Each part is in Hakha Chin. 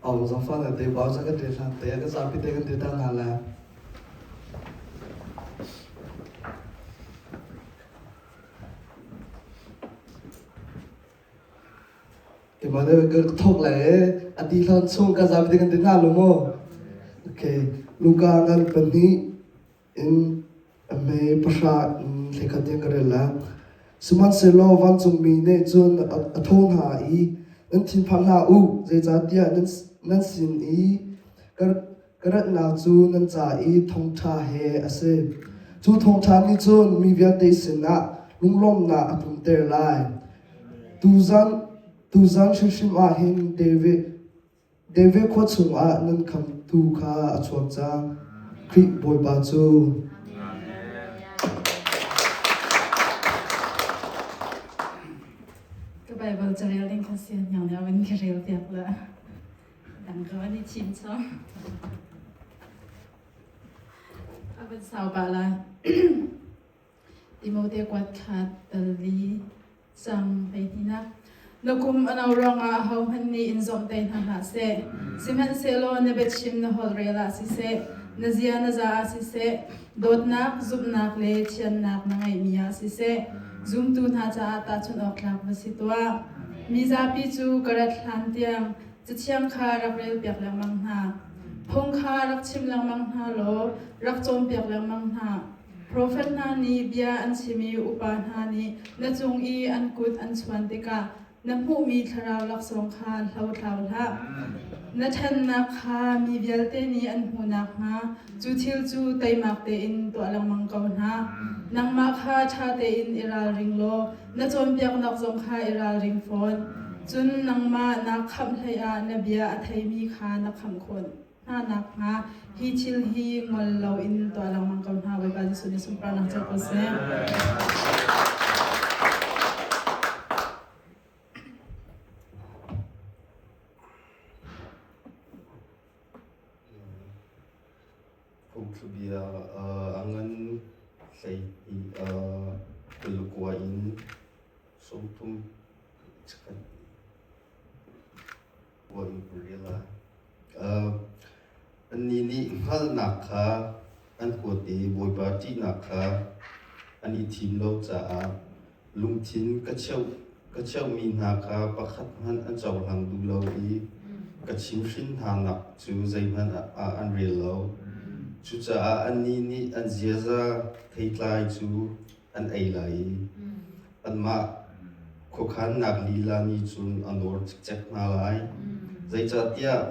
Aw zaangfah na te bau ca kan rel hlan te kan zapi te kan dir ta hna lai. Keimah nih ka thawk lai i a ti hlan chung ka zapi te kan dir hna lo maw? Okay, Luka ngan pahnih in Mei pahra in thlekhat tiang ka rel lai. Sihmanhsehlaw vancungmi nih cun a thawh hna i, Nan thinphang hlah u, zeicahtiah nan sin i ka ratnak cu nan ca i thawngṭha he a si. Cu thawngṭha nih cun mi vialte sinah lunglawmhnak a tlunter lai. Tuzan hrimhrim ah hin David David khua chungah nan khamtu kha a chuak cang, Khrih Bawipa cu. Ka Bible carel ding kha sian nyang lio in ka rel piak la. Dang ko an i thim chom. A van sau pa la. Timote kuat khat tal li Cang hleihnihnak. Na kum a no ruangah ahohmanh nih in zawmhtaih hna hlah seh. Sihmanhsehlaw na biachim na holhrel ah siseh, na zia na za ah siseh, dawtnak, zumhnak le thiannak na ngeihmi ah siseh, zumtu hna caah tahchunh awk tlak va si tuah. Mi zapi cu ka rat hlan tiang Cathiang kha rak relpiak lengmang hna. Phung kha rak chim lengmang hna law rak cawnpiak lengmang hna. Profet hna nih bia an chim i upa hna nih na cung i an kut an chuan tikah na hmuhmi thlarau laksawng kha hlothlau hlah. Na ṭhannak kha mi vialte nih an hmuh nakhnga cu thil cu teimak tein tuah lengmang ko hna. Nangmah kha ṭha tein i ralring law na cawnpiaknak zong kha i ralring fawn. Cun nangmah naa khamh hleiah na bia a theimi kha na khamh khawh hna nakhnga hi thil hi ngol loin tuah lengmang ko hna. Bawipa Jesuh nih sunparnak co ko seh. Phungthlubia a ngan 12 29 in 30 chikkhat Annih nih hngalhnak kha an huat i Bawipa ṭihnak kha an i thim lo caah lungthin ka cheuhmi hna kha pakhat hmanh an cohlang duh lo i ka chimhhrin hnanak cu zeihmanh ah an rel lo. Cucaah annih nih an ziaza theitlai cu an ei lai i anmah khuakhannak lila nih cun a nawr cikcek hna lai. Zeicahtiah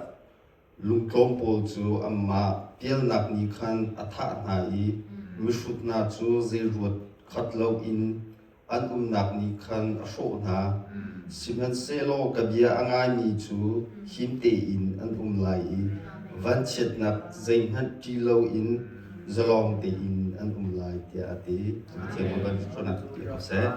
lungtlawm pawl cu anmah pialnak nih khan a thah hna i mihrut hna cu zeiruat khat loin an umnak nih khan a hrawh hna. Sihmanhsehlaw ka bia a ngaimi cu him tein an um lai i vanchiatnak zeihmanh ṭih loin zalong tein an um lai tiah a ti. Pathian kan ṭhawnnak ti ko seh.